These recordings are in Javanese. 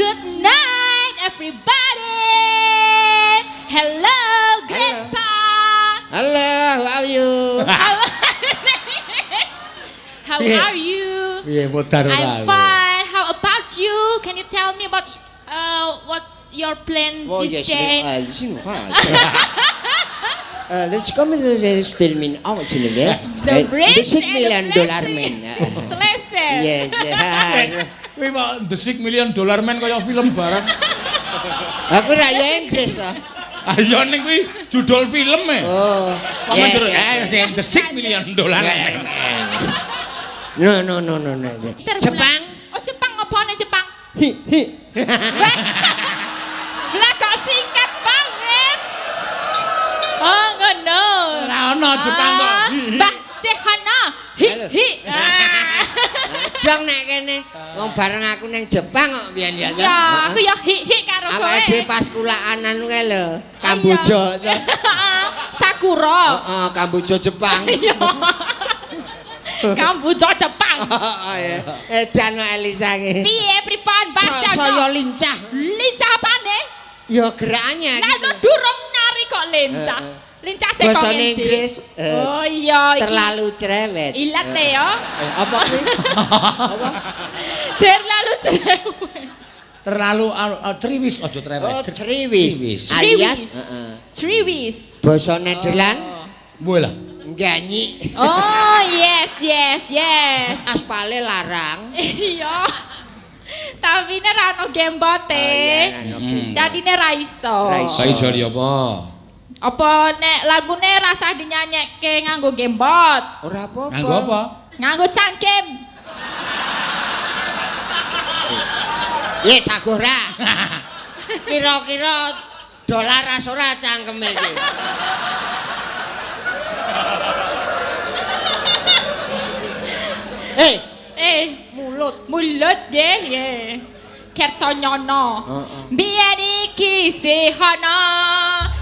Good night everybody. Hello Grandpa. Hello, how are you? How are you? Piye modar ora? I'm fine. How about you? Can you tell me about what's your plan Oh, this yes, day? Let's come to the statement out in there. The bridge The 6 and million the dollar blessing. man. Selesai. Yes. Kuwi kok The Six Million Dollar Man kaya film barang. Aku ra ya Inggris to. Ayo ning kuwi judul film e. Oh. Kok Yes, menjur yes. The Six Million Dollar Man. No, no, no, no, no. Jepang. Oh, Jepang opone Jepang? Hi, hi. Lah kok singkat banget. Oh, ngono. Ora ono Jepang kok. Ah, Mbah Sehana. Hi Halo. hi. Ah. Dong nek kene wong bareng aku ning Jepang kok biyen ya. Ya, aku ya hi hi karo kowe. Awake dhewe pas kulaan anu kae lho, Kamboja. Iya. Sakura. Heeh, Kamboja Jepang. Iya. Kamboja Jepang. Heeh ya. Edan kok Elisa iki. Piye pripun Mbah Saya Sehana? lincah. Lincah apane? Ya gerakannya Lah gitu. kok durung nari kok lincah. Heeh. Lincah saka Basane ngendi? Inggris Oh iya iki. terlalu cerewet. Ilat ya. Apa kuwi? Apa? Terlalu cerewet. Terlalu ceriwis aja cerewet. Oh, ceriwis. Alias Ceriwis. heeh. Ceriwis. Basa Nederland Mbuh lah. ngganyi. Oh yes yes yes. Aspale larang. Iya. Tapi ini ra ono gembote. Oh, iya, ra ono gembot. Dadine ra iso. Ra iso. Kok iso di apa? Apa nek lagune rasah dinyanyekke nganggo gembot? Ora apa-apa. Nganggo apa? Nganggo cangkem. Yes, aku ora. Kira-kira dolar ora cangkeme iki. Mulut. Mulut nggih nggih. Kertonyono. Heeh. Biyen iki sih ana,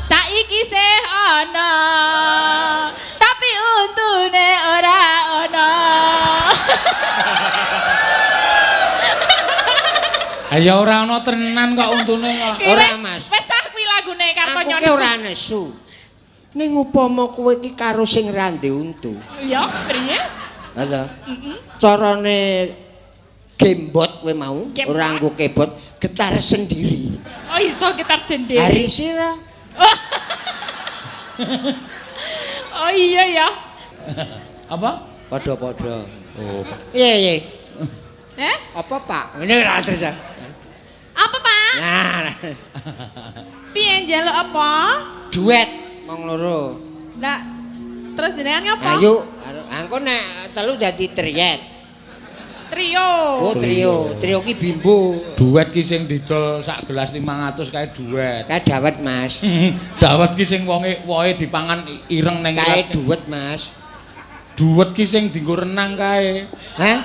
saiki sih ana. Tapi untune ora ana. Ayo ora ono tenan kok untune kok. Ora, Mas. Wis ah kuwi lagune Aku Kartonyono. ki ora nesu. Ning upama kowe iki karo sing ra ndek untu. Ya, priye? Ha to. Carane gembot kowe mau, Gembot. ora nggo kebot, getar sendiri. Oh iso gitar sendiri. Hari sira Oh iya ya. Apa? padha-padha. Oh, Piye piye? Eh? Apa, Pak? Ngene ora terus. ya? Apa, Pak? Nah, Piye njaluk apa? duet wong loro. Lah, terus jenengan ngapa? Ayo, engko nek telu dadi triet. Trio. Oh, trio. Trio ki bimbo. Duet ki sing didol sak gelas 500 kae duet. Kae dawet, Mas. Dawet ki sing wonge wohe dipangan ireng neng Kae ilat. duet, Mas. Duet ki sing dienggo renang kae. Hah?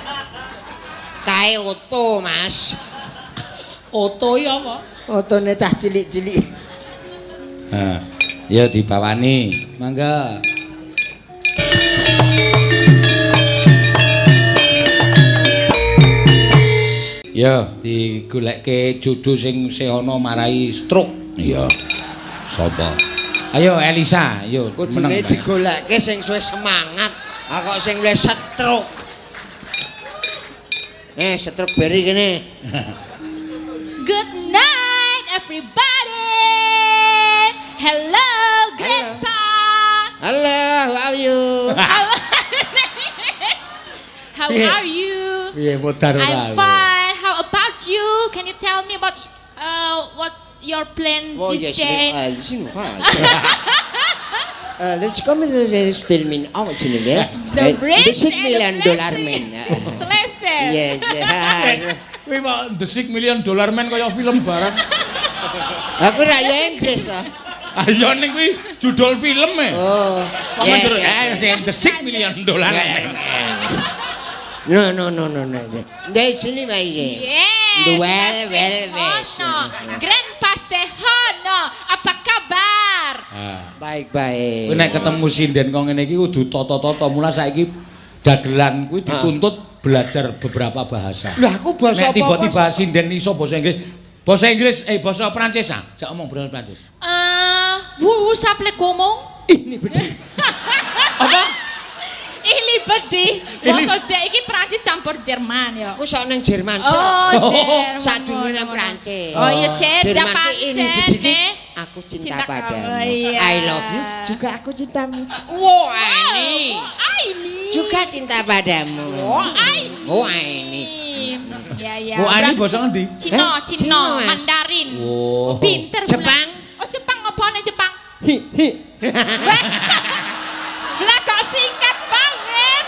Kae oto, Mas. Oto ya apa? Otone cah cilik-cilik. Ha, ya dibawani. Mangga. Ya, digolekke jodoh sing sehana marai stroke. Iya. Sapa? Ayo Elisa, ayo Kudune digolekke sing suwe semangat. Ah kok sing luwih stroke. Stroke beri kene. Good night everybody. Hello Grandpa. Hello, how are you? How are you? Piye modar ora? I'm fine. How about you? Can you tell me about what's your plan Oh, this yes, day? Let's come to the statement out in there. The bridge The 6 and million the dollar blessing. man. Selesai. Yes. Kuwi kok The Six Million Dollar Man kaya film barang. Aku ra ya Inggris to. Ayo ning kuwi judul film e. Oh. Kok Yes, menjur yes. The Six Million Dollar Man. No, no, no, no, no. Dari sini Mas. Yes. The well, well, well. Grandpa Sehono, apa kabar? Baik, baik. Kowe nek ketemu sinden kok ngene iki kudu tata-tata. Mula saiki dagelan kuwi dituntut belajar beberapa bahasa. Lah aku basa Nek apa? tiba-tiba sinden iso basa Inggris, Basa Inggris, basa Prancis ah. Jak omong basa Prancis. Vous appelez comment? Ini bedhe. Apa? Ini bedhe. Basa jek iki Prancis campur Jerman ya. Aku sok nang Jerman sok. Oh, Jerman. Sadurunge nang Prancis. Oh iya, Jerman Jerman ki ini bedhe ki aku cinta Cinta padamu. kamu, iya. I love you juga aku cintamu. Wo ini. Oh, ini. Juga cinta padamu. Oh, ini. Oh ini. Ya ya. Oh, ini basa ngendi? Cina, Eh, Cina, Cina, Mas. Mandarin. Oh. Pinter. Jepang. Oh, Jepang opone Jepang? Hi hi. Lah kok singkat banget.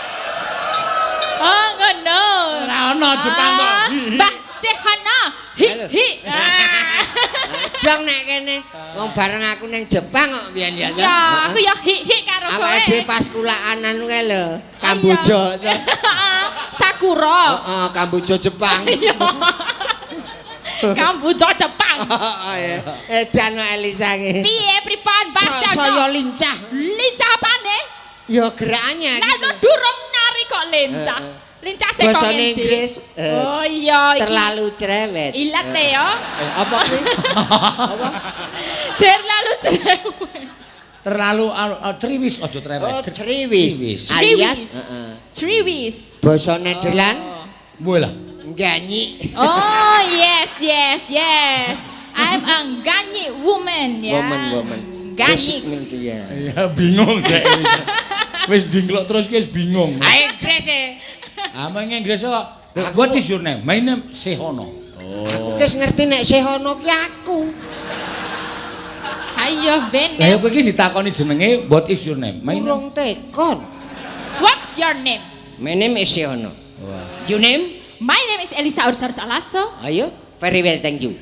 Oh, ngono. Ora ono Jepang kok. Ah, Mbah Sehana. Hi Halo. hi. Ah. Dong nek kene wong bareng aku nang Jepang kok biyen ya. Ya, aku ya hi hi karo kowe. Awake dhewe pas kulaan anu kae lho, Kamboja. Sakura. Heeh, Kamboja Jepang. Iya. Kamboja Jepang. Heeh ya. Edan kok Elisa iki. Piye pripun Saya Barjono? lincah. Lincah apane? Ya gerakannya Lah gitu. durung nari kok lincah. Heeh. Lincah saka Basane ngendi? Inggris, Oh iya iki. Terlalu cerewet. Ilat ya. Apa kuwi? Apa? Terlalu cerewet. Terlalu ceriwis aja cerewet. Oh, ceriwis. Alias Ceriwis. heeh. Ceriwis. Basa Nederland Mbuh lah. nganyi. Oh yes yes yes. I'm a ganyi woman ya. Woman woman. Ganyi. Wis ngerti ya. Ya bingung dek. Wis dingklok terus ki wis bingung. Ayo Inggris e. Ah meng Inggris kok. What is your name? My name Sehono. Aku wis ngerti nek Sehono ki aku. Ayo Lah ya bener. kowe iki ditakoni jenenge what is your name? My name. Urung tekon. What's your name? My name is Sehono. You name? My name is Elisa Ursar Alaso. Ayo, very well thank you.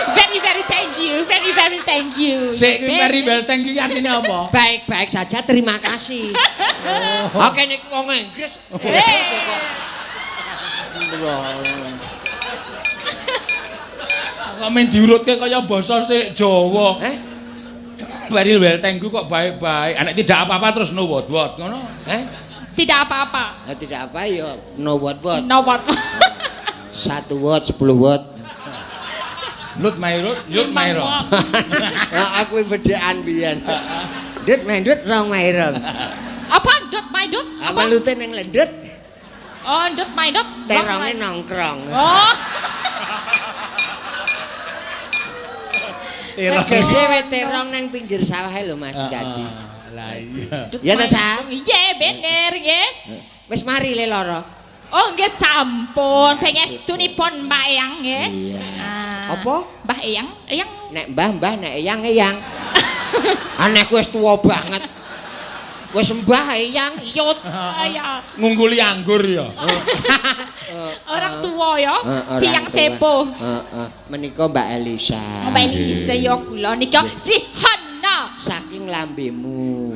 Very very thank you. Very very thank you. Sik kuwi very well thank you ki artine apa? Baik-baik saja, terima kasih. Oke nek wong Inggris. Inggris ya kok. Kok men diurutke kaya basa sik Jawa. Eh? Very well thank you kok baik-baik. Anek tidak apa-apa terus no what what ngono. Eh? Tidak apa-apa. Nah, tidak apa ya, no what what. No what. 1 watt, 10 watt. Lut my road, yut my road. Nah, aku bedhean biyen. Ndut mendut rong mairong. Apa dot my dot? Apa lute ning lendut, Oh, dot my dot. teronge nongkrong. Oh. Tegese we terong nang pinggir sawah lho Mas dadi. Lah iya. Dot Ya my ta, Sa? dot. Iya, bener nggih. Wis mari le lara. Oh, nggih sampun. Pangestunipun Mbak Eyang nggih. Iya. Ah. Apa? Mbah Eyang, Eyang. Nek mbah-mbah nek eyang-eyang. Aneh ku wis tuwa banget. Wis mbah eyang iyut. Oh, iya. Ngungguli anggur ya. Orang tua ya, Heeh, tiyang orang tua. sepuh. Heeh. Menika Mbak Elisa. Mbak Elisa ya kula nika si Hana Saking lambemu.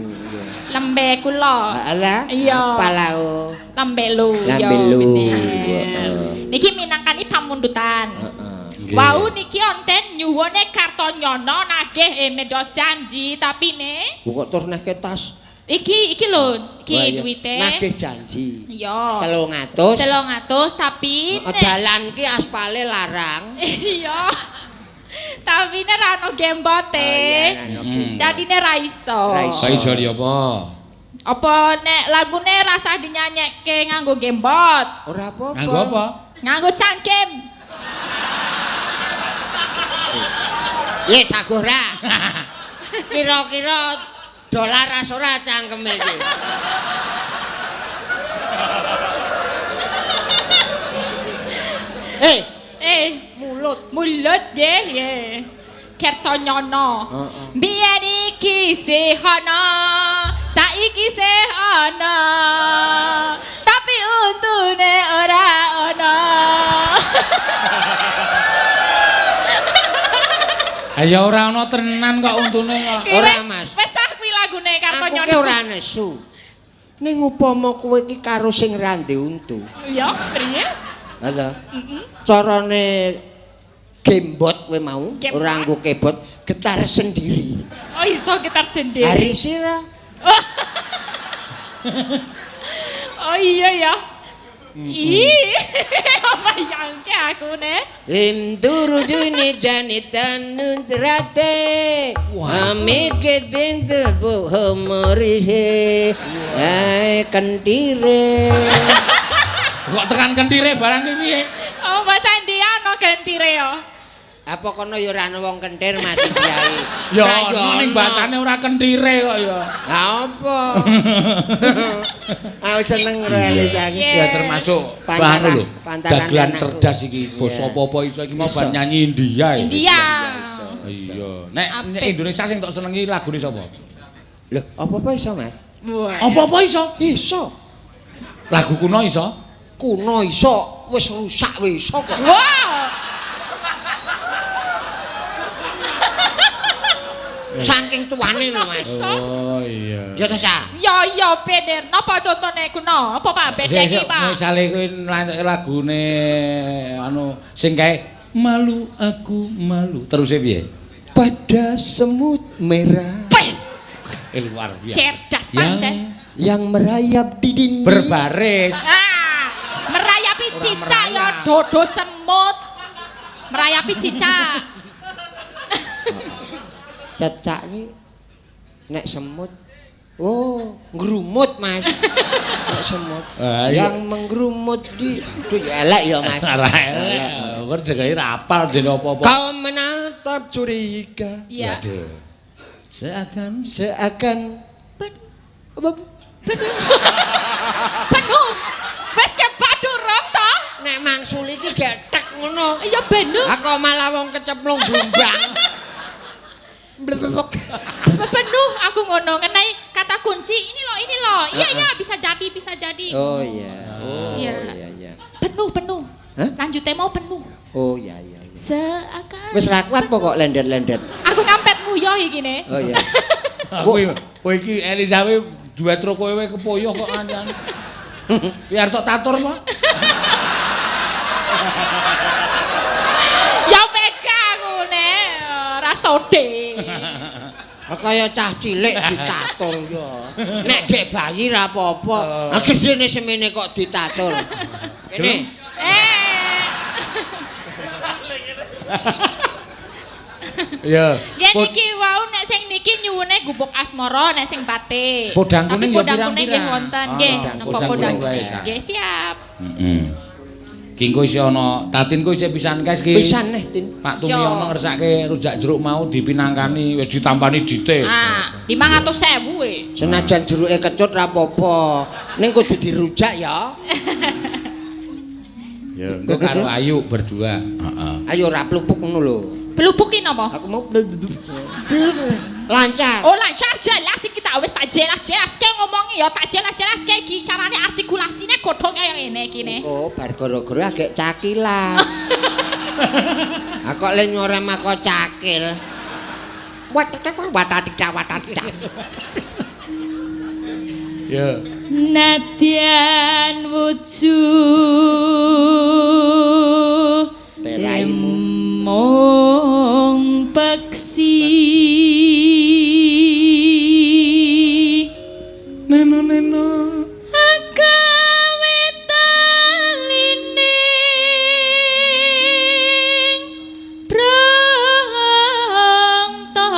lembe kula. Alah. Iya. Palau. Lambe lu. ya, Lambe lu. bener. Heeh. Niki minangkani pamundutan. Heeh. Wau niki onten nyuwune Kartonyono nagih mendo janji tapi ne Kok tur neh tas. iki iki lho, iki Wah, iya. duwite. Nagih janji. Iya. 300. 300 tapi Heeh, Dalan ki aspale larang. Iya. Tapi ne ra ono gembote. Oh, iya, ra ono gembot. Dadine ra iso. Ra iso. Kok iso di apa? Apa nek lagune rasah dinyanyekke nganggo gembot, Ora apa-apa. Nganggo apa? nganggo cangkem. Ye saguh ra. Kira-kira dolar ora cangkeme iki. Eh, Eh, mulut. mulut nggih nggih. Kertonyono. Heeh. Biyen iki sih ana, saiki sih ana. Tapi untune ora ana. Ayo ora ana tenan kok untune kok. Ora, Mas. Wis ah kuwi lagune Aku Kartonyono. ki ora nesu. Ning upama kowe iki karo sing ra ndek untu. Ya, priye? Ha ta? Carane gembot kowe mau, Gembot. ora nggo kebot, getar sendiri. Oh iso gitar sendiri. Hari sira Oh iya ya. Ih, apa yang? aku ne. Hinduru juni janitan nuntrate. Amike dintu buhomorihe. Ai kentire. Kok tekan kentire barang ki piye? Oh, bahasa India ana kentire ya. Apa kono ya ora ana wong kentir Mas Kiai? Ya ono ning bahasane ora kentire kok ya. Lah apa? Aku seneng karo Elisa iki. Ya termasuk Pantaran- anu lho. pantaran Dagelan anakku. cerdas iki, bos Iya. apa-apa iso iki mau Iso. bar nyanyi India ya. India. Iya. Nek Apik. nek Indonesia sing tok senengi lagune sapa? Lho, apa-apa iso, Mas? Wah. Apa-apa iso? Iso. Lagu kuno iso? Kuno iso, wis rusak wis iso kok. Wah. Saking tuane lho, Mas. Oh iya. Ya to, Sa? Ya ya bener. Napa contone kuno? Apa Pak Sik, bedhe iki, sik, Pak? Misale kowe nlantuke lagune anu sing kae malu aku malu. Teruse piye? Pada semut merah Peh, Luar biasa. cerdas pancen. yang merayap di dinding. Berbaris. Ah, merayapi Ora cicak ya merayap. dodo semut. Merayapi cicak. Cecak iki nek semut. Oh, ngrumut, Mas. Nek semut. Ah, iya. Yang menggerumut di Duh, ya elek ya, Mas. Ora elek. Kok jenenge ra apal dene apa-apa. Kau menatap curiga Iya. Waduh. Seakan seakan Penuh. Penuh. Wis kebadu rong to? Nek mangsul iki gak tek ngono. Ya penuh. Aku malah wong kecemplung blumbang. Blebek. Penuh aku ngono ngenai kata kunci ini loh, ini loh. Iya iya bisa jadi, bisa jadi. Oh iya. Oh Iya. iya iya. Penuh, penuh. Hah? Lanjutnya mau penuh. Oh iya iya. iya. Seakan Wis ra kuat pokok lendet-lendet. Aku ngampet nguyuh iki ne. Oh iya. Kowe kowe iki Elisa kowe duet tro kowe kowe kepoyoh kok kancane. Biar tok tatur kok. Ya peka aku ne, ora sode. Kaya cah cilik ditatur ya. Nek dek bayi ra apa-apa. Ah gedene semene kok ditatur. Kene. Eh. Iya. Nggih niki wau nek sing niki nyuwune gubuk asmara nek sing batik. Podang Tapi kuning ya podang kuning nggih pirang-pirang. wonten Ah, nggih. podang Napa kuning podang wae, kuning. Sa. Nggih siap. Heeh. Ki engko isih ana Tatin ku isih pisan kes ki. Pisan neh, Tin. Pak Tumiono ngersake rujak jeruk mau dipinangkani wis ditampani dite. Ah, 500.000 e. Senajan jeruke kecut ra apa-apa. Ning kudu dirujak ya. Ya, engko karo Ayu berdua. Heeh. Ayo ra plupuk ngono lho. Blubuk ki napa? Aku mau Blubuk. lancar. Oh lancar jelas iki tak wis tak jelas-jelaske ngomongi ya tak jelas-jelaske iki carane artikulasine godhong kaya ngene iki ne. Oh, bar gara-gara agek cakilan. Aku le nyora mako cakil. Watatita watatita. Ya. Nadyan wujud Teraimu. mung peksi Neno neno. agawe talining brangta.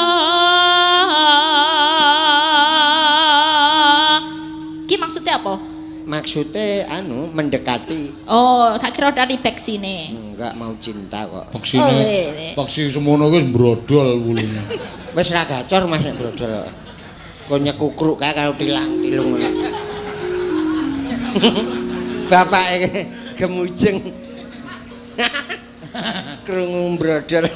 Ki maksudnya apa? Maksudnya anu mendekati. Oh, tak kira dari peksine. Enggak mau cinta kok. Peksine. Oh, iya. Peksi semono kuwi wis brodol wulune. Wis ra gacor Mas nek brodol. Kok nyekukruk kae karo tilang-tilung ngono. Bapake gemujeng. Krungu brodol.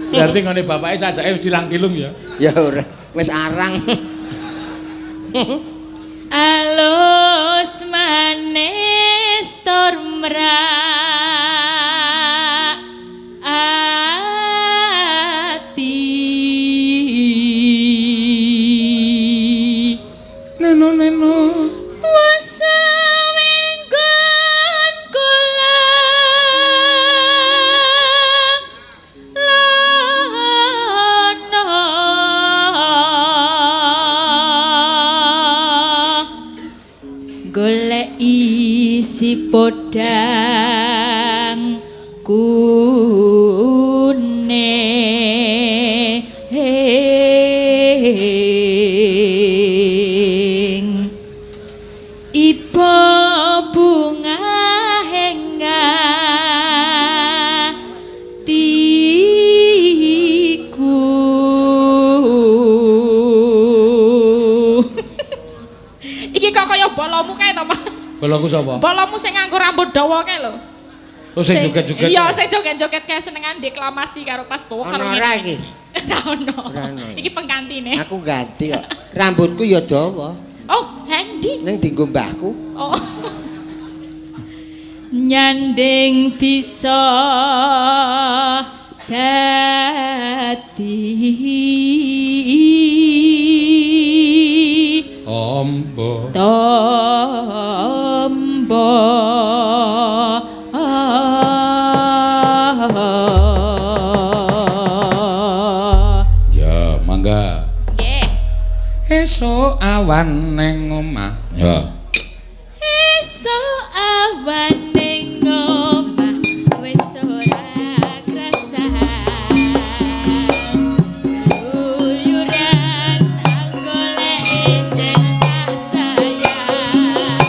Berarti ngene bapake sajake wis tilang-tilung ya. Ya ora, wis arang. Alus manis tur merak ati. Neno neno. Wasawenggon kula lana goleki Si podang kuning iba bunga hatiku. Iki kok kaya bolomu kae to, Mas? Boloku sapa? Bolomu sing nganggo rambut dawa kae lho. Oh sing joget-joget. Iya, sing joget-joget kae senengan deklamasi karo pas bawa karo Ono ora iki? Ora ono. Ora ono. Iki pengantine. Aku ganti kok. Rambutku ya dawa. Oh, Hendi. Ning dienggo mbahku. Oh. Nyanding bisa dadi Ombo. Tombo. Ya, mangga. Nggih. Esuk awan ning omah. Ya. Esuk awan ning omah wis ora krasan. Keluyuran anggoleki sing tak sayang.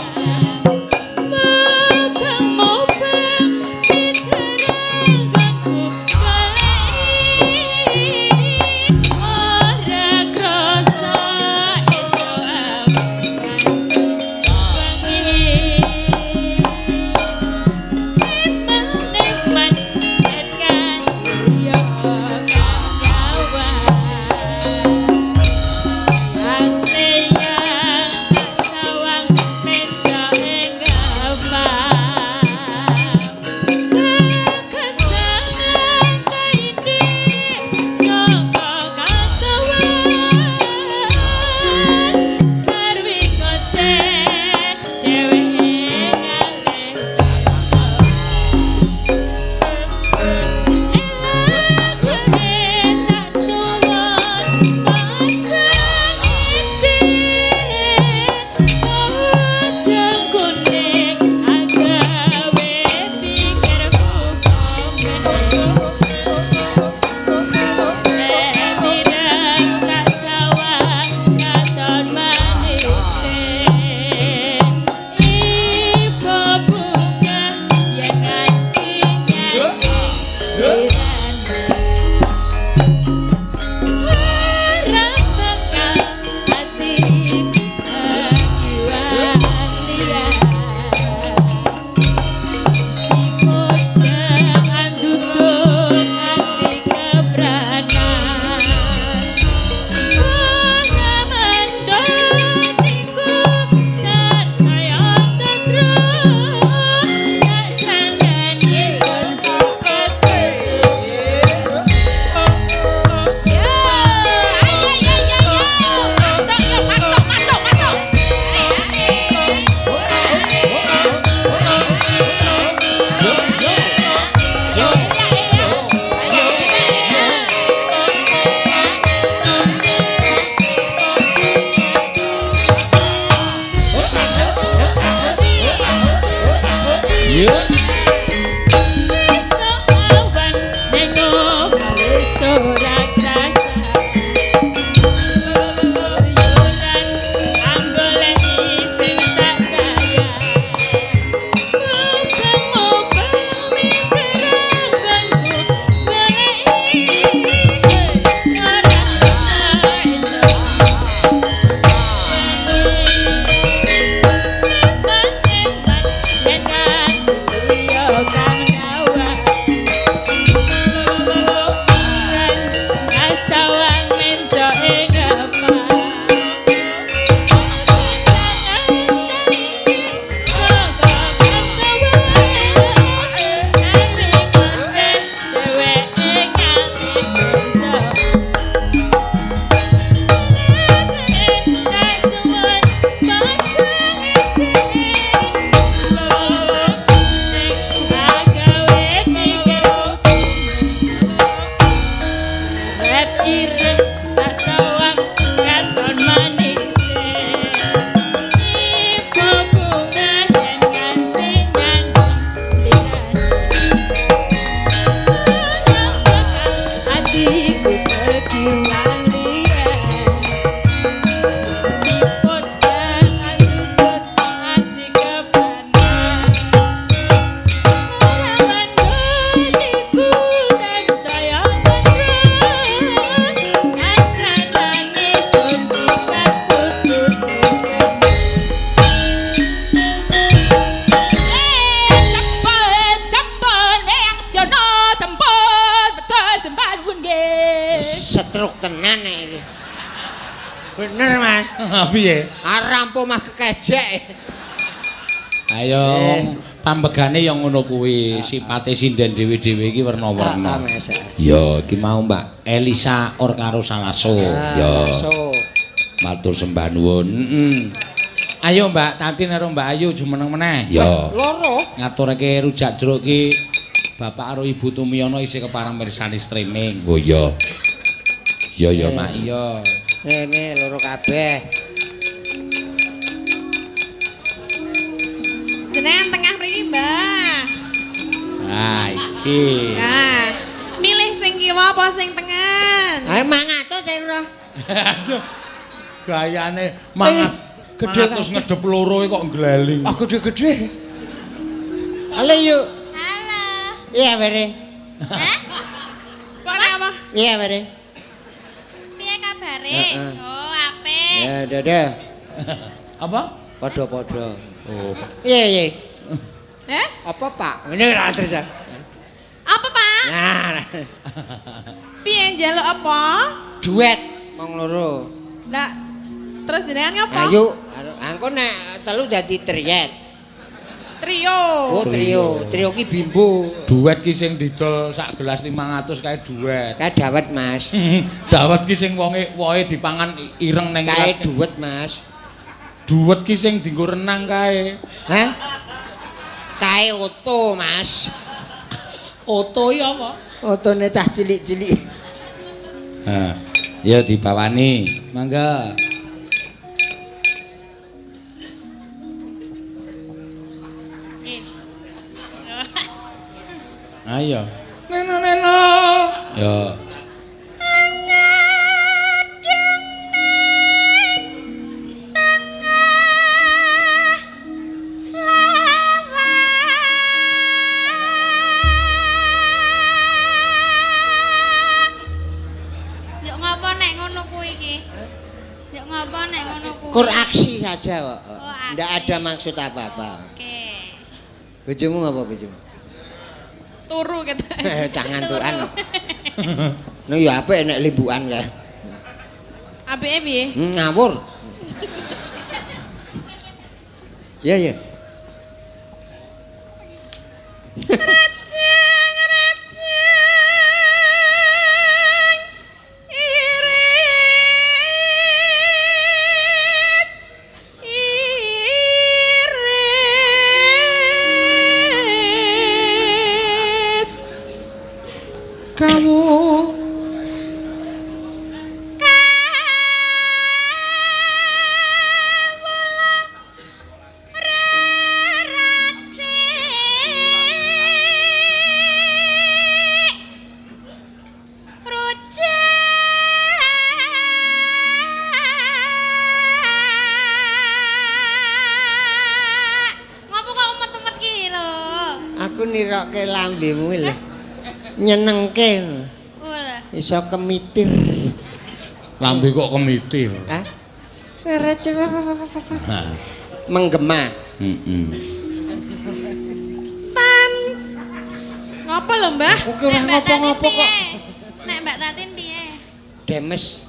Mubeng-mubeng piteranggonku goleki ora krasa esuk awan wengi. Eman-eman yen nganti yo kanyawan. Angleyang tak sawang meja ing gapang. Kekencangan kaine saka katuwen. Sarwi ngoceh dheweke ngalih kerja. Elak tak suwun pajang ijin. Podang kuning agawe pikirku komen. Mireng tak sawang katon manise. Iba bunga yen nganti nyanding sirane. Ora bakal atiku kegiwan liyan. Si podang andutut ati kepranan. Bunga mendatiku tansaya tentrem. Tak sandani sun Yo, ayo ayo ayo ayo. Masuk yo, masuk masuk masuk. Iya. Esuk awan ning omah wis ora krasa. Keluyuran anggoleki sing tak sayang. Mubeng-mubeng miteranggonku goleki ora iso. Eman-eman yen nganti Bener, Mas. Piye? Arampo mah kekejek. Ayo pambegane ya ngono kuwi, sipate sinden dhewe-dhewe iki werna-werna. Mas. Ya, iki mau Mbak Elisa or karo Salaso. Ya. Matur sembah nuwun. Heeh. Ayo Mbak Tatin karo Mbak Ayu jumeneng meneh. Ya. Loro. Ngaturake rujak jeruk iki Bapak karo Ibu Tumiyono isih kepareng mirsani streaming. Oh iya. Ya ya Mak iya. Ngene loro kabeh. Jenengan tengah mriki, Mbah. Ah iki. Nah, milih sing kiwa apa sing tengen? Ayo 500 sing roh. Aduh. Gayane mangat Gedhe terus ngedep loro kok ngleling. Ah gede-gede. Halo yuk. Halo. Iya bare. Hah? Kok nek apa? Iya bare. Piye kabare? Oh, apik. Ya dadah. Apa? Padha-padha. Oh. Iya iya. Heh? Apa Pak? Ngene ora terus. Apa, Pak? Nah. Piye njaluk apa? Duet wong loro. Lah, terus jenengan ngapa? Ayo, engko nek telu dadi triet. Trio. Oh, trio. Trio ki bimbo. Duet ki sing didol sak gelas 500 kae duet. Kae dawet, Mas. Dawet ki sing wonge wohe dipangan ireng neng kae duet, Mas. Duet ki sing dienggo renang kae. Hah? Kae oto, Mas. Oto ya apa? Otone cah cilik-cilik. Ha. Ya dibawani. Mangga. Ayo. Neno neno. Ya. Ngadeng ning tengah lawang. Yo ngopo nek ngono kuwi iki? Yo ngopo nek ngono kuwi? Kur aksi saja kok. Oh, aksi. Ndak ada maksud apa-apa. Oke. Bojomu ngapa bojomu? Turu kata. Cah ngantukan. No ya apik nek limbukan kae. Apike piye? Ngawur. Iya iya. Rejeng rejeng iris iris. Kamu Kawula reracik rujak. Ngopo kok umet-umet ki lho? Aku nirokke lambemu lho. Nyenengke. Walah. Iso kemitir. Lambe kok kemitir. Hah? Menggema. Heeh. Tan. Ngopo lho, Mbah? Aku ki ora Nek Mbak Tatin ngopo-ngopo kok. piye? Nek Mbak Tatin piye? Demes.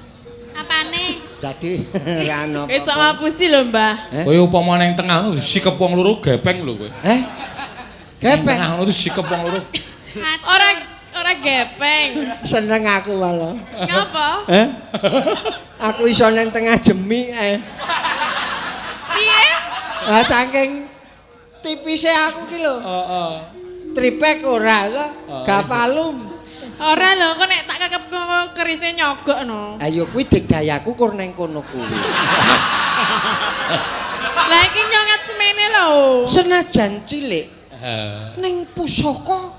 Apane? Dadi ora ana apa-apa. Iso ngapusi lho, Mbah. Eh? Kowe upama nang tengah ngono disikep wong loro gepeng lho kowe. Heh? Nang Gepeng. tengah ngono disikep wong loro. Ora ora gepeng. Seneng aku malah. Ngopo? Heh? Aku iso nang tengah jemi eh. Piye? Lah saking tipise aku ki lho. Heeh. Tripek ora to, gavalum. Ora lho, kok nek tak kekep kerise nyogok no. Ayo kuwi digdayaku kur nang kono kuwi. Lah iki nyongat semene lho. Senajan cilik ning pusaka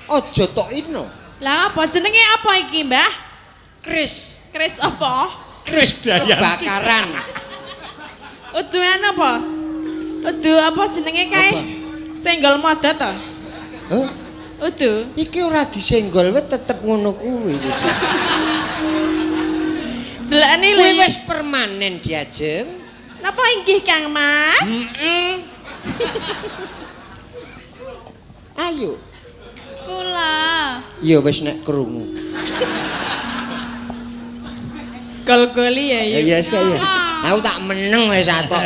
aja tok ino. Lah apa jenenge apa iki, Mbah? Kris, Kris apa? kris kebakaran. Uduan apa? Udu apa jenenge kae? Apa? Senggol moda to? Hah? Udu. Iki ora disenggol wis tetep ngono kuwi wis. Delokne lho. Kuwi wis permanen diajeng. Napa inggih Kang Mas? Ayo. Kula. Ya wis nek krungu. Digol-goli ya Ya ya. wis kaya. Aku tak meneng wis atok.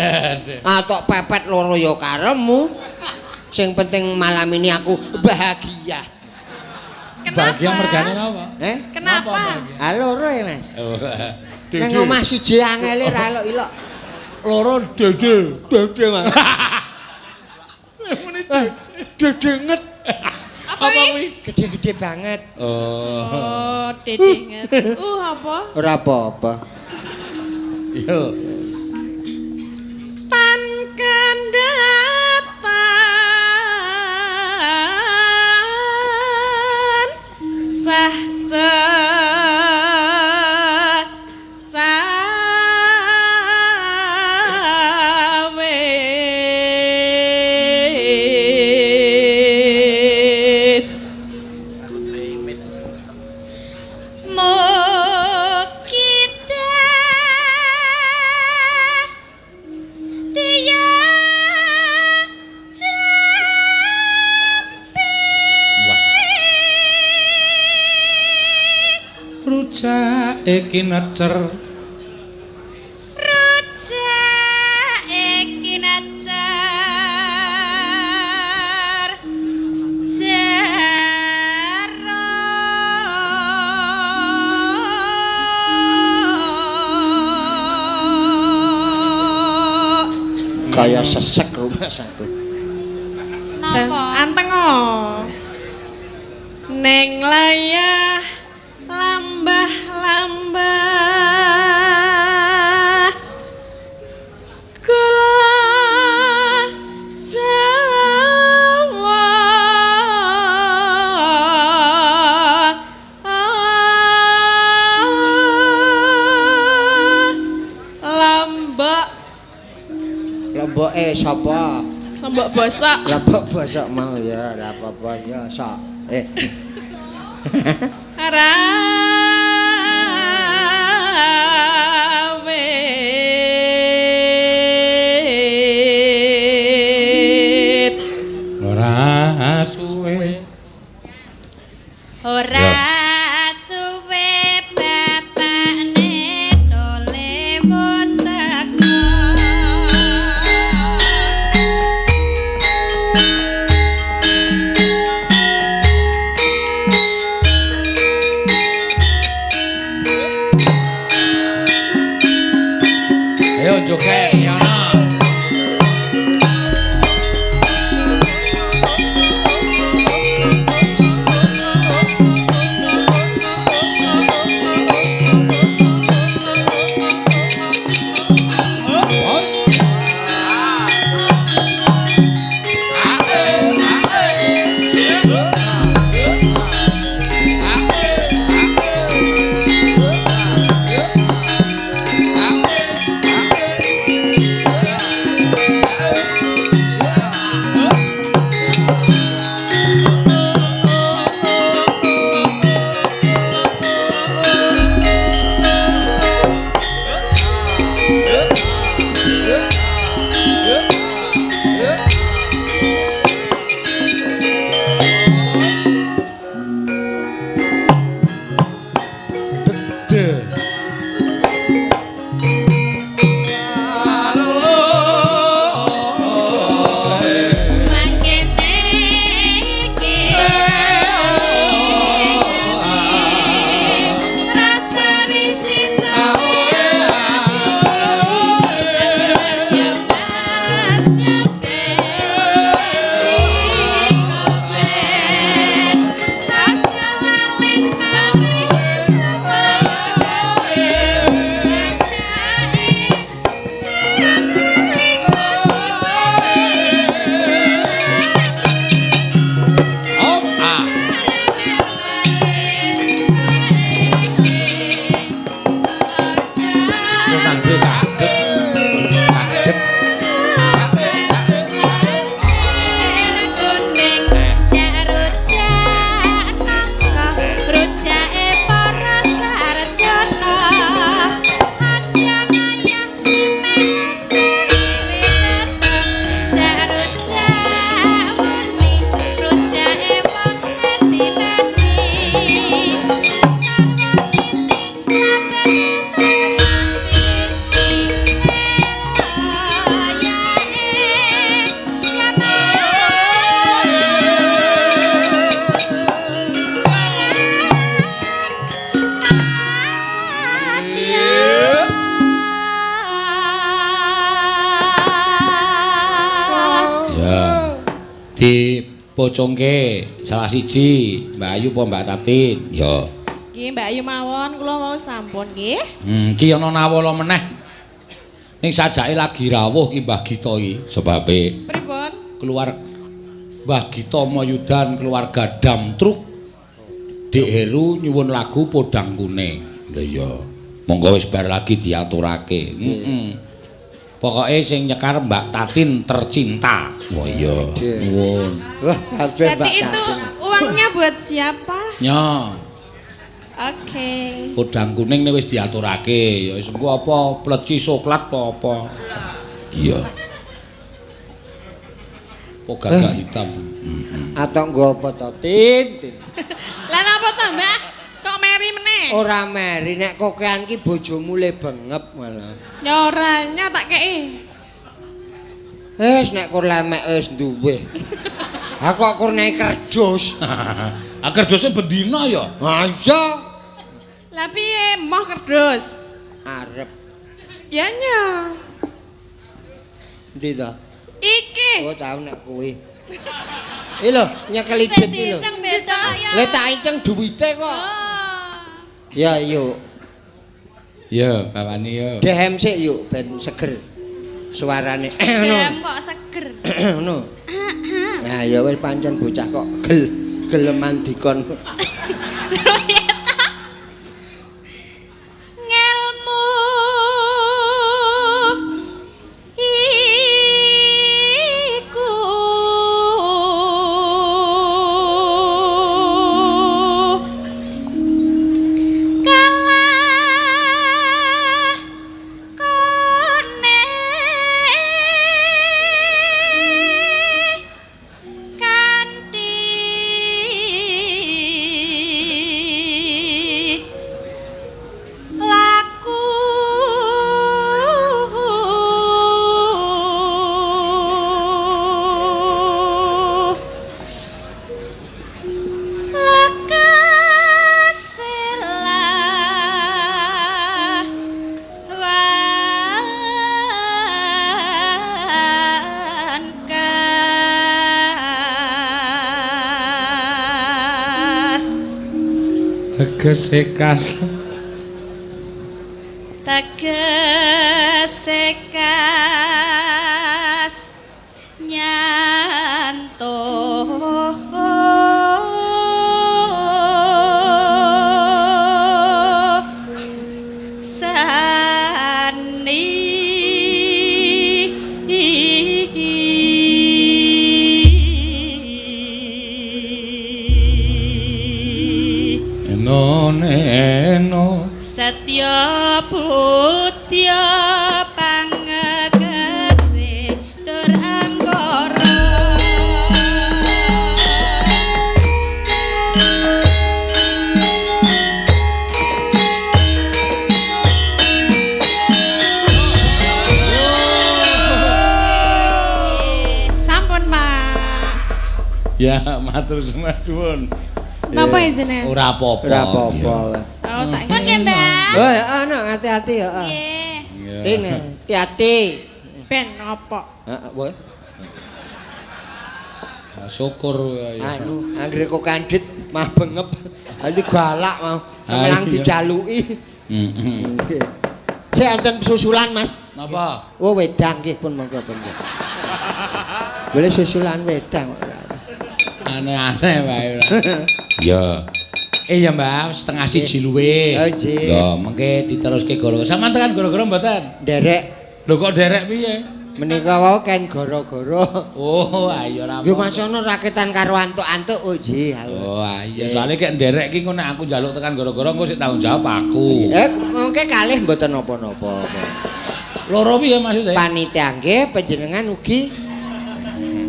Atok pepet loro ya karepmu. Sing penting malam ini aku bahagia. Kenapa? Bahagia mergane apa? Eh? Kenapa? Ah loro ya, Mas. Oh. Nang omah siji angele ra elok-ilok. Loro dede. Dede, Mas. Dede nget. Apa kuwi? Gede-gede banget. Oh. Oh, dedenget. Apa? Ora apa-apa. Yo. Tan kandhatan sah cawis Mukita tiya jampi. Wah. Rujak iki necer. Rujak iki necer jero. Kaya sesek rumah satu. Napa? Anteng oh. Neng layah lambah lambah gula Jawa. Lombok. Lomboke sapa? Lombok bosok. Lombok bosok mau ya, ora apa-apa ya, sok. Rawit. Ora suwe. Ora suwe bapakne dole wis teko. Ayo joget Siana. Dede. Mangkene Dipocongke salah siji, Mbak Ayu apa Mbak Tatin? Ya. Nggih, Mbak Ayu mawon, kula wau sampun nggih. Ki ana nawala meneh. Ning sajake lagi rawuh ki Mbah Gita iki, sebabe pripun? Keluar Mbah Gita Mayudan keluarga Dam Truk Dik Heru nyuwun lagu Podang Kuning. Lha iya. Monggo wis bar lagi diaturake. Heeh. Pokoke sing nyekar Mbak Tatin tercinta. Wah iya. Nyuwun. Wah, kabeh Mbak Berarti itu uangnya buat siapa? Nya. Oke. Podang kuning wis diaturake. Ya wis engko apa pleci soklat apa apa. Iya. Apa gagak hitam. Heeh. Atau nggo apa to, Tin? Lah napa to, Mbak? Kok meri meneh? Ora meri, nek kokean ki bojomu le bengep malah. Ya ora, nya tak kei. Wis nek kur lemek wis duwe. Ha kok kur naik kerdus. Ha kerduse bendina ya? Ha iya. Lah piye moh kerdus? Arep. Ya nya. Endi to? Iki. Oh tau nek kuwi. Iki lho, nyekeli duit iki lho. Lah tak inceng duwite kok. Ya yuk. Ya, bawani yo. Dehem sik yuk ben seger. Suarane. Dehem kok seger. Ngono. Nah, ya wis pancen bocah kok geleman dikon. Ngelmu iku Tegese kas. Tegese kas nyantuh sani. Eno Satya Putya pangegese tur angkara. Sampun, Pak. Ya, matur suwun. Napa ya jenengan? Ora apa-apa. Ora apa-apa. Oh, tak Pun nggih, Mbak. Oh, ya ana hati-hati ya. Nggih. Tin, hati-hati. Ben apa? Heeh, wae. Syukur ya. Anu, anggere kok kandhit mah bengep. Dadi galak mau. Semelang dijaluki. Heeh. Nggih. Sik enten susulan, Mas. Napa? Oh, wedang nggih pun monggo pun. Boleh susulan wedang. Aneh-aneh wae ora. Ya. Ya Mbak, 12:30 luwe. Oh, nggih. Lho, mengke diteruske gara-gara. Sampeyan tekan gara-gara mboten? Nderek. Lho kok nderek piye? Menika wau ken gara-gara. Oh, ayo ora. Nggih Mas ana rakitan karo antuk-antuk oh nggih. Oh, iya soalé kek nderek ki engko nek aku njaluk tekan gara-gara engko sik tanggung jawab aku. Mengke kalih mboten napa-napa. Loro piye maksudnya? Panitia nggih panjenengan ugi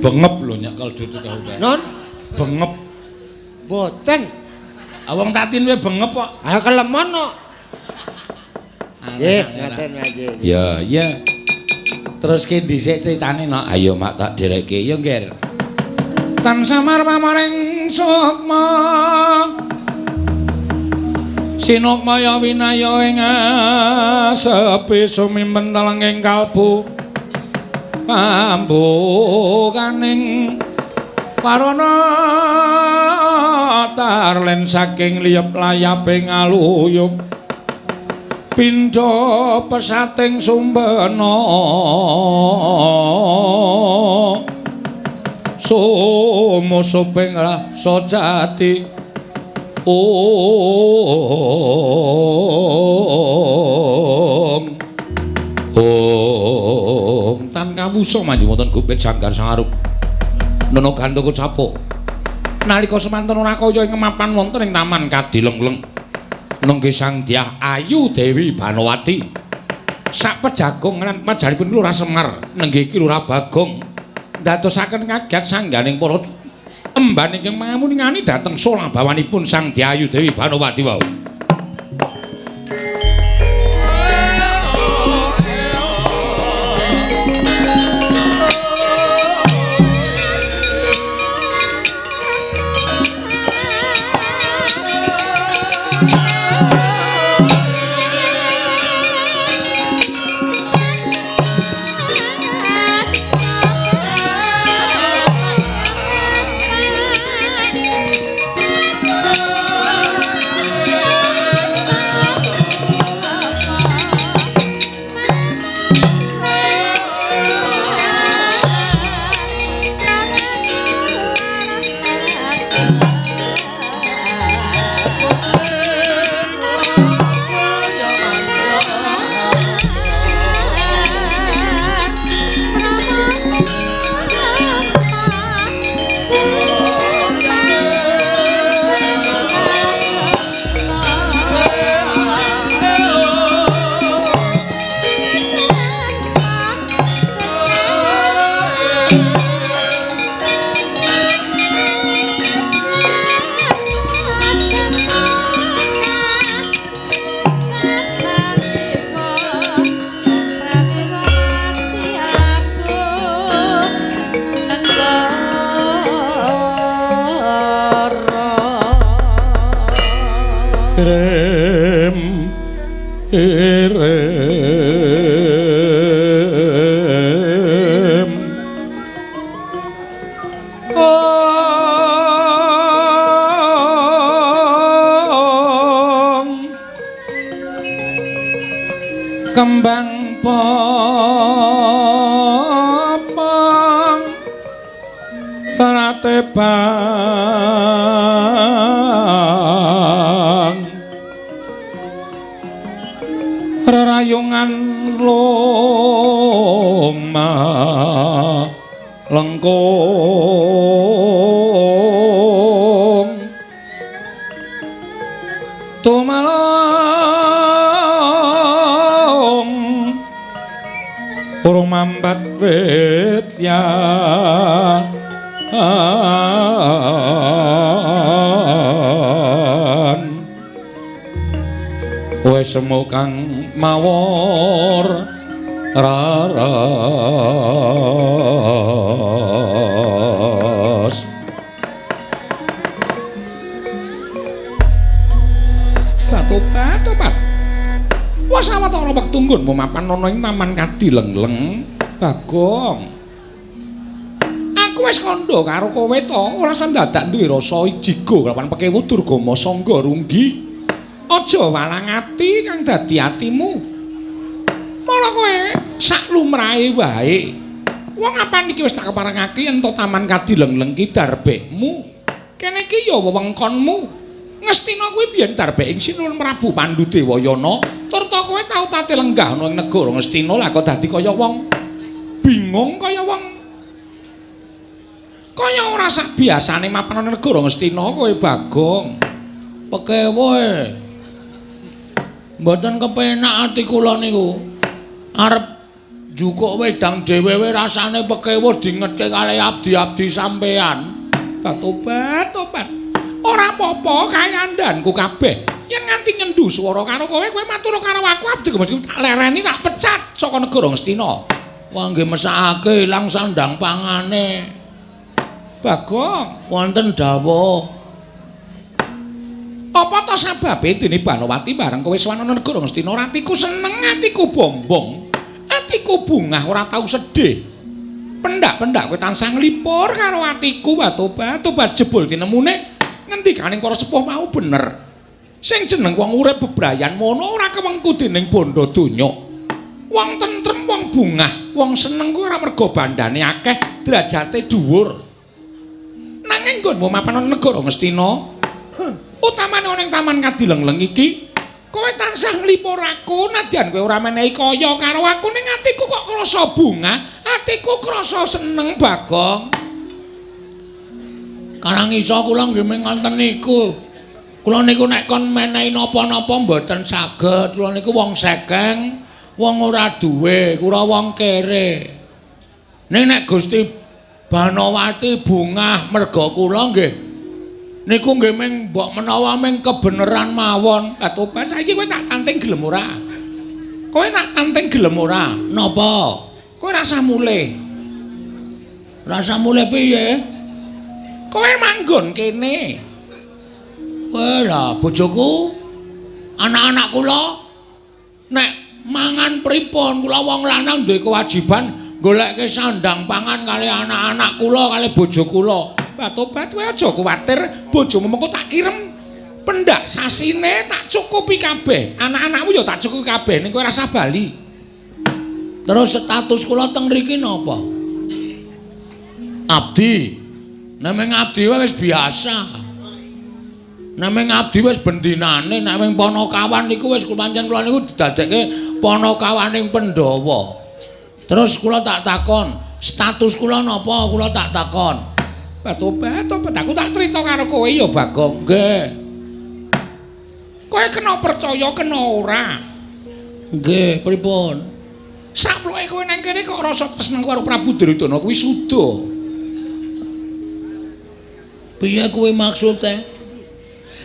bengep lho nyekel dut kabeh. Non bengep. Mboten. Ah wong Tatin wae bengep kok. Ah kelemon kok. Nggih, ngaten Mas. Ya, iya. Terus ki dhisik critane nok. Ayo mak tak dherekke. Ya nggih. Tan samar pamaring sukma. Sinukmaya winaya ing asepi sumimpen telenging kalbu. Pambukaning Warana tarlen saking liyep layape ngaluyup pindha pesating sumbena sumusuping rasa jati. Om Om tan kawusa manjing wonten gupit sanggar sangarup nono gantoko capuk nalika semanten ora kaya ing mapan wonten ing taman Kadilengleng nengge Sang Dyah Ayu Dewi Banowati sak pejagong lan pajaripun Lurah Semar nengge iki Lurah Bagong ndadosaken kaget sangganing para emban ingkang manguningani dhateng solabawanipun Sang Dyah Ayu Dewi Banowati wau. Kembang popong tratebang rerayungan loma lengkung tumalong urung mambat wit ya wis semu kang mawar raras. Tobat-tobat. Wes sawetara wektu nggonmu mapan ana ing taman Kadilengleng, Bagong. Aku wis kandha karo kowe to, ora sandadak duwe rasa ijigo lawan pekewu Durgama Sangga Runggi. Aja walang ati kang dadi atimu. Mara kowe sak lumrahe wae. Wong apan iki wis tak keparengake yen to taman Kadilengleng ki darbekmu. Kene iki ya wewengkonmu. Ngastina kuwi biyen darbek ing Sinuwun Prabu Pandudewayana, turta kowe tau tate lenggah ana ing negara Ngastina lah kok dadi kaya wong bingung, kaya wong kaya ora sak biasane mapan ana negara Ngastina kowe Bagong. Pekewoe. Mboten kepenak ati kula niku. Arep njukuk wedang dhewe rasane pekewo dingetke kalih abdi-abdi sampean. Tobat-tobat. Ora apa-apa kayandanku kabeh. Yen nganti nyendu swara karo kowe, kowe matur karo aku abdi mesti tak lereni tak pecat saka negara Ngastina. Wah nggih mesakake ilang sandang pangane. Bagong, wonten dawuh. Apa to sababe dene Banowati bareng kowe sowan ana negara Ngastina atiku seneng, atiku bombong, atiku bungah ora tau sedih. Pendak-pendak kowe tansah nglipur karo atiku tobat jebul tinemune ngendikaning para sepuh mau bener. Sing jeneng wong urip bebrayan mono ora kewengku dening bondo donya. Wong tentrem, wong bungah, wong seneng kuwi ora mergo bandane akeh, derajate dhuwur. Nanging nggonmu mapan ana negara Ngastina, utamane ana ing Taman Kadilengleng iki, kowe tansah nglipur aku nadyan kowe ora menehi kaya karo aku ning atiku kok krasa bungah, atiku krasa seneng Bagong. Karang iso kula nggih ngoten niku. Kula niku nek kon menehi napa-napa mboten saged. Kula niku wong sekeng, wong ora duwe, kula wong kere. Ning nek Gusti Banowati bungah merga kula nggih niku nggih ming mbok menawa ming kebeneran mawon. Lah tobat saiki kowe tak tanting gelem ora? Kowe tak tanting gelem ora? Napa? Kowe rasah mulih. Rasah mulih piye? Kowe manggon kene. Weh lah bojoku, anak-anak kula nek mangan pripun? Kula wong lanang duwe kewajiban golekke sandang pangan kali anak-anak kula kali bojo kula. Tobat kowe aja kuwatir, bojomu mengko tak kirem pendak sasine tak cukupi kabeh. Anak-anakmu ya tak cukupi kabeh ning kowe rasah bali. Terus status kula teng mriki napa? Abdi. Nek ming abdi wis biasa. Nek ming abdi wis bendinane, nek ming panakawan niku wis pancen kula niku didadekke panakawaning Pandhawa. Terus kula tak takon, status kula napa? Kula tak takon. Tobat, aku tak cerita karo kowe ya Bagong. Nggih. Kowe kena percaya kena ora? Nggih, pripun? Saploke kowe nang kene kok rasa tresna karo Prabu Duryudana kuwi suda. Piye kuwi maksude?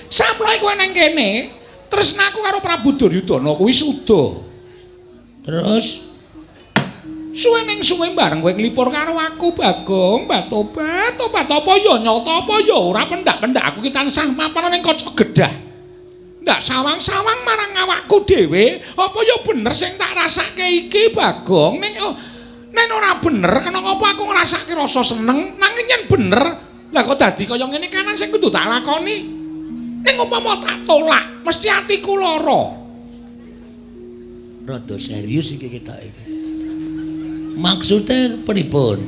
Saploke kowe nang kene tresnaku karo Prabu Duryudana kuwi suda. Terus suwe ning suwe bareng kowe nglipur karo aku Bagong, tobat, tobat apa ya nyata apa ya ora pendak-pendak aku ki tansah mapan ning kaca gedah. Ndak sawang-sawang marang awakku dhewe, apa ya bener sing tak rasake iki Bagong? Ning oh, nek ora bener kena ngapa aku ngrasake rasa seneng, nanging yen bener lah kok dadi kaya ngene kanan sing kudu tak lakoni. Ning umpama tak tolak mesti atiku lara. Rada serius iki ketok iki. Maksude pripun?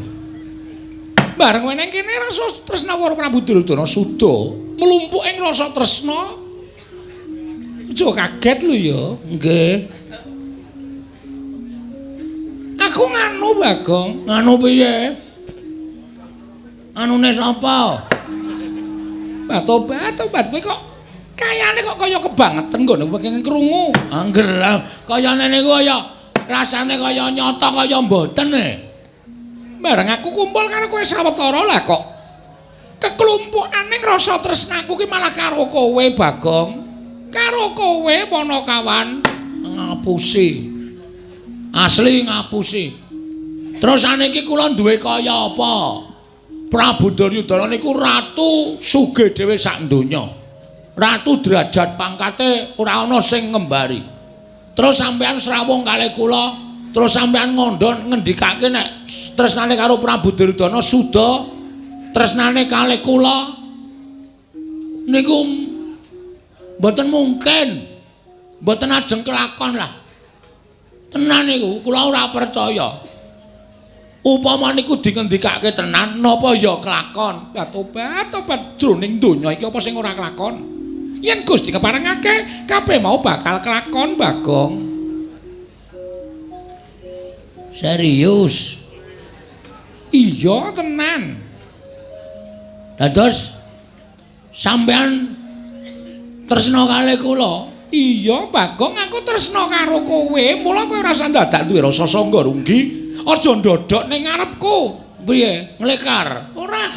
Bareng kowe nang kene rasa tresna karo Prabu Duryudana suda, mlumpuk ing rasa tresna. Aja kaget lho ya. Nggih. Aku nganu Bagong. Nganu piye? Anune sapa? Tobat, tobat kowe kok kayane kok kaya kebangetan nggone pengen krungu. Angger kayane niku kaya rasane kaya nyata kaya mboten e. Bareng aku kumpul karo kowe sawetara lah kok keklumpukane rasa tresnaku ki malah karo kowe Bagong. Karo kowe Panakawan ngapusi. Asli ngapusi. Terus saniki kula duwe kaya apa? Prabu Duryudana niku ratu sugih dhewe sak donya. Ratu derajat pangkate ora ana sing ngembari. Terus sampean srawung kalih kula, terus sampean ngandha ngendikake nek tresnane karo Prabu Duryudana suda, tresnane kalih kula niku mboten mungkin. Mboten ajeng kelakon lah. Tenan niku kula ora percaya. Upama niku dingendikake tenan napa ya kelakon? Lah tobat, tobat jroning donya iki apa sing ora kelakon? Yen Gusti keparengake kabeh mau bakal kelakon Bagong. Serius? Iya tenan. Lah terus sampean tresna kalih kula? Iya Bagong, aku tresna karo kowe. Mula kowe ora usah dadak duwe rasa sangga runggi. Aja ndodok ning ngarepku. Piye? Nglekar? Ora.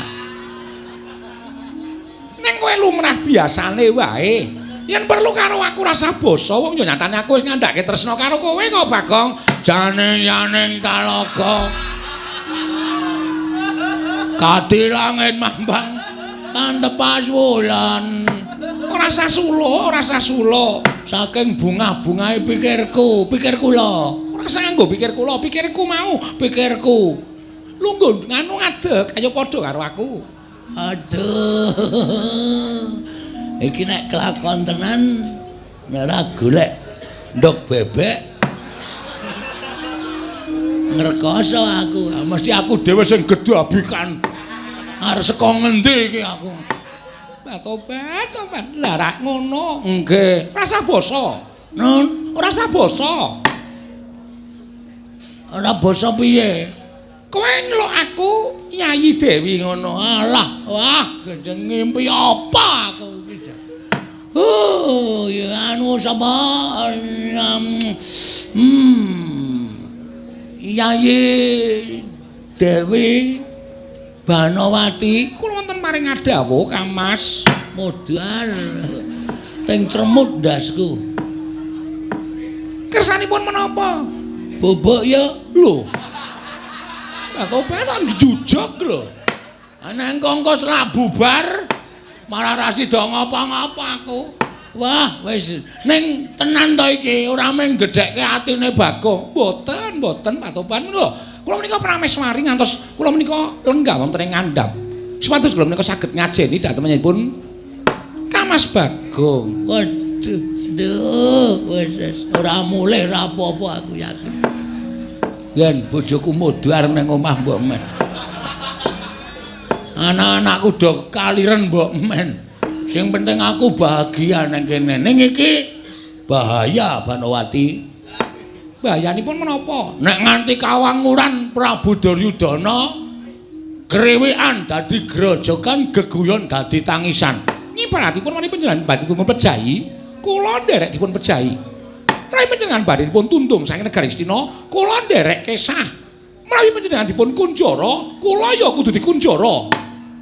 Ning kowe lumrah biasane wae. Yen perlu karo aku rasa basa, wong ya nyatane aku wis ngandhake tresna karo kowe kok Bagong. Jane yaning talaga. Kadi langit mambang tantepas wulan. Ora sah sulo, ora sah sulo. Saking bungah-bungahe pikirku, pikir kula. Ora sah nganggo pikir kula, pikirku mau, pikirku. Lungguh nganu ngadeg, ayo padha karo aku. Aduh. Iki nek kelakon tenan nek ora golek ndok bebek ngrekoso aku. Mesti aku dhewe sing gedhabikan. Arep saka ngendi iki aku? Tobat, tobat. Lah rak ngono. Nggih. Rasa basa. Nun, ora usah basa. Ora basa piye? Kowe ngeluk aku Yayi Dewi ngono. Alah, wah, gendeng ngimpi apa aku iki. Oh, ya anu sapa? Yayi Dewi Banowati kula wonten maring adawuh Kang Mas. Modal teng cremut ndasku. Kersanipun menapa? Bobok ya. Lho. Lah tobat kok njujug lho. Ana engko selak bubar marah ra sida ngapa-ngapa aku. Wah, wis ning tenan to iki ora mung gedhekke atine Bagong. Mboten, mboten Pak Toban lho. Kula menika prameswari ngantos kula menika lenggah wonten ing ngandhap. Supados kula menika saged ngajeni dhatengipun Kang Mas Bagong. Waduh, aduh, wis ora mulih ora apa-apa aku yakin. Yen bojoku modar nang omah mbok men. Anak-anakku do kaliren mbok men. Sing penting aku bahagia nang kene. Ning iki bahaya Banowati. Bahayanipun menapa? Nek nganti kawanguran Prabu Duryudana kriwikan dadi grojogan, geguyon dadi tangisan. Nyiperatipun menawi panjenengan badhe dipun pejahi, kula nderek dipun pejahi. Menawi panjenengan badhe dipun tundung saking negari Astina, kula nderek kesah. Menawi panjenengan dipun kunjara, kula ya kudu dikunjara.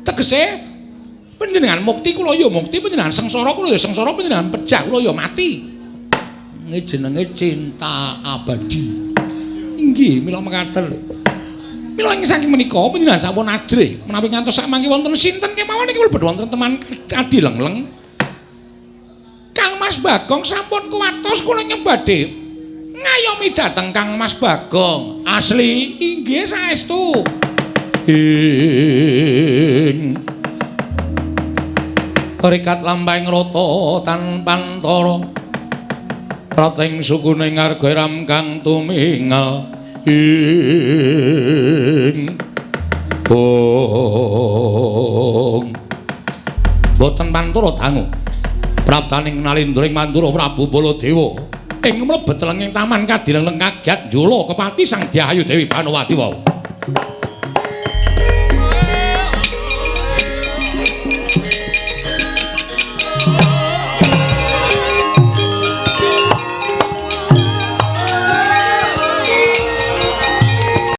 Tegese panjenengan mukti kula ya mukti, panjenengan sengsara kula ya sengsara, panjenengan pejah kula ya mati. Ini jenenge cinta abadi. Inggih, mila mekaten. Mila ing saking menika panjenengan sampun ajrih menawi ngantos sakmangke wonten sinten kemawon iki mlebet wonten teman adi lengleng. Kang Mas Bagong sampun kuwatos kula nyebade ngayomi dhateng Kang Mas Bagong. Asli inggih saestu. Ing rikat lampahing rata tanpantara prating sukune ngarga ram kang tumingal ing bong boten pantara dangu praptaning nalindra ing Mandura Prabu Baladewa ing mlebet lenging taman kadileng kagyat njula kepati Sang Dyah Ayu Dewi Banowati wau.